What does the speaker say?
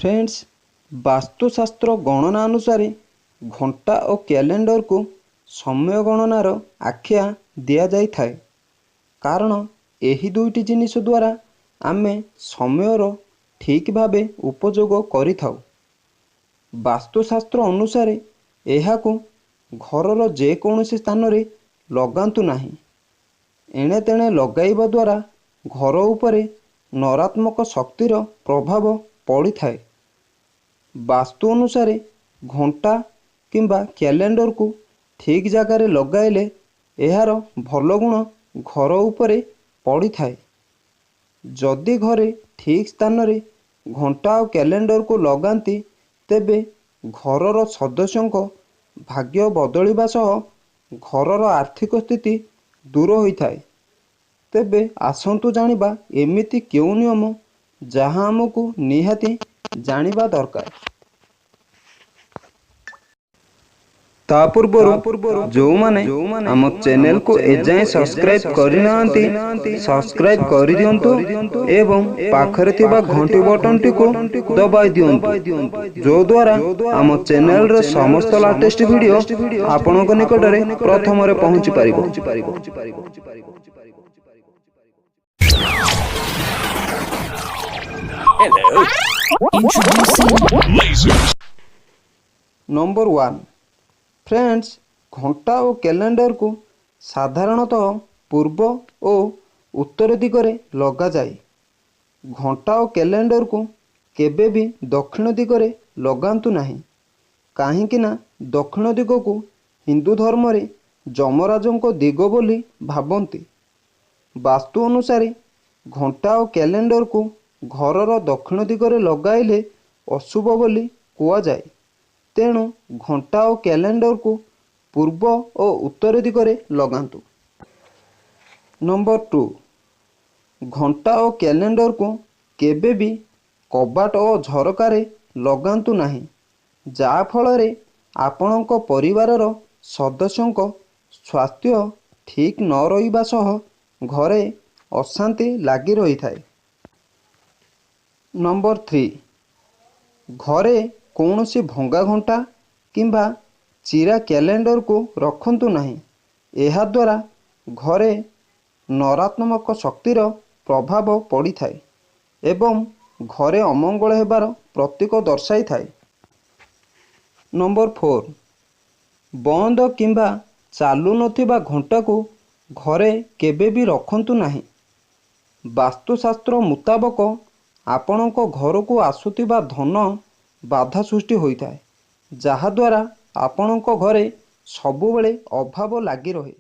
Friends, ବାସ୍ତୁଶାସ୍ତ୍ର ଗଣନା ଅନୁସାରେ ଘଣ୍ଟା ଓ କ୍ୟାଲେଣ୍ଡରକୁ ସମୟ ଗଣନାର ଆଖ୍ୟା ଦିଆଯାଇଥାଏ, କାରଣ ଏହି ଦୁଇଟି ଜିନିଷ ଦ୍ୱାରା ଆମେ ସମୟର ଠିକ୍ ଭାବେ ଉପଯୋଗ କରିଥାଉ। ବାସ୍ତୁଶାସ୍ତ୍ର ଅନୁସାରେ ଏହାକୁ ଘରର ଯେକୌଣସି ସ୍ଥାନରେ ଲଗାନ୍ତୁ ନାହିଁ। ଏଣେ ତେଣେ ଲଗାଇବା ଦ୍ୱାରା ଘର ଉପରେ ନକାରାତ୍ମକ ଶକ୍ତିର ପ୍ରଭାବ ପଡ଼ିଥାଏ। ବାସ୍ତୁ ଅନୁସାରେ ଘଣ୍ଟା କିମ୍ବା କ୍ୟାଲେଣ୍ଡରକୁ ଠିକ୍ ଜାଗାରେ ଲଗାଇଲେ ଏହାର ଭଲ ଗୁଣ ଘର ଉପରେ ପଡ଼ିଥାଏ। ଯଦି ଘରେ ଠିକ୍ ସ୍ଥାନରେ ଘଣ୍ଟା ଓ କ୍ୟାଲେଣ୍ଡରକୁ ଲଗାନ୍ତି, ତେବେ ଘରର ସଦସ୍ୟଙ୍କ ଭାଗ୍ୟ ବଦଳିବା ସହ ଘରର ଆର୍ଥିକ ସ୍ଥିତି ଦୂର ହୋଇଥାଏ। ତେବେ ଆସନ୍ତୁ ଜାଣିବା ଏମିତି କେଉଁ ନିୟମ ଯାହା ଆମକୁ ନିହାତି ଜାଣିବା ଦରକାର। ତା ପୂର୍ବରୁ ଯେଉଁମାନେ ଆମ ଚ୍ୟାନେଲକୁ ଏଯାଏଁ ସବସ୍କ୍ରାଇବ୍ କରିନାହାନ୍ତି, ସବସ୍କ୍ରାଇବ୍ କରିଦିଅନ୍ତୁ ଏବଂ ପାଖରେ ଥିବା ଘଣ୍ଟି ବଟନଟିକୁ ଦବାଇ ଦିଅନ୍ତୁ, ଯଦ୍ୱାରା ଆମ ଚ୍ୟାନେଲର ସମସ୍ତ ଲାଟେଷ୍ଟ ଭିଡ଼ିଓ ଆପଣଙ୍କ ନିକଟରେ ପ୍ରଥମରେ ପହଞ୍ଚି ପାରିବ। Hello. Introducing Lasers. Number 1। Friends, ଘଣ୍ଟା ଓ କ୍ୟାଲେଣ୍ଡରକୁ ସାଧାରଣତଃ ପୂର୍ବ ଓ ଉତ୍ତର ଦିଗରେ ଲଗାଯାଏ। ଘଣ୍ଟା ଓ କ୍ୟାଲେଣ୍ଡରକୁ କେବେ ବି ଦକ୍ଷିଣ ଦିଗରେ ଲଗାନ୍ତୁ ନାହିଁ, କାହିଁକି ନା ଦକ୍ଷିଣ ଦିଗକୁ ହିନ୍ଦୁ ଧର୍ମରେ ଯମରାଜଙ୍କ ଦିଗ ବୋଲି ଭାବନ୍ତି। ବାସ୍ତୁ ଅନୁସାରେ ଘଣ୍ଟା ଓ କ୍ୟାଲେଣ୍ଡରକୁ ଘରର ଦକ୍ଷିଣ ଦିଗରେ ଲଗାଇଲେ ଅଶୁଭ ବୋଲି କୁହାଯାଏ। ତେଣୁ ଘଣ୍ଟା ଓ କ୍ୟାଲେଣ୍ଡରକୁ ପୂର୍ବ ଓ ଉତ୍ତର ଦିଗରେ ଲଗାନ୍ତୁ। ନମ୍ବର 2, ଘଣ୍ଟା ଓ କ୍ୟାଲେଣ୍ଡରକୁ କେବେ ବି କବାଟ ଓ ଝରକାରେ ଲଗାନ୍ତୁ ନାହିଁ, ଯାହାଫଳରେ ଆପଣଙ୍କ ପରିବାରର ସଦସ୍ୟଙ୍କ ସ୍ୱାସ୍ଥ୍ୟ ଠିକ୍ ନ ରହିବା ସହ ଘରେ ଅଶାନ୍ତି ଲାଗି ରହିଥାଏ। ନମ୍ବର 3, ଘରେ କୌଣସି ଭଙ୍ଗା ଘଣ୍ଟା କିମ୍ବା ଚିରା କ୍ୟାଲେଣ୍ଡରକୁ ରଖନ୍ତୁ ନାହିଁ। ଏହାଦ୍ୱାରା ଘରେ ନକାରାତ୍ମକ ଶକ୍ତିର ପ୍ରଭାବ ପଡ଼ିଥାଏ ଏବଂ ଘରେ ଅମଙ୍ଗଳ ହେବାର ପ୍ରତୀକ ଦର୍ଶାଇଥାଏ। ନମ୍ବର 4, ବନ୍ଦ କିମ୍ବା ଚାଲୁନଥିବା ଘଣ୍ଟାକୁ ଘରେ କେବେ ବି ରଖନ୍ତୁ ନାହିଁ। ବାସ୍ତୁଶାସ୍ତ୍ର ମୁତାବକ ଆପଣଙ୍କ ଘରକୁ ଆସୁଥିବା ଧନ ବାଧା ସୃଷ୍ଟି ହୋଇଥାଏ, ଯାହାଦ୍ୱାରା ଆପଣଙ୍କ ଘରେ ସବୁବେଳେ ଅଭାବ ଲାଗି ରହେ।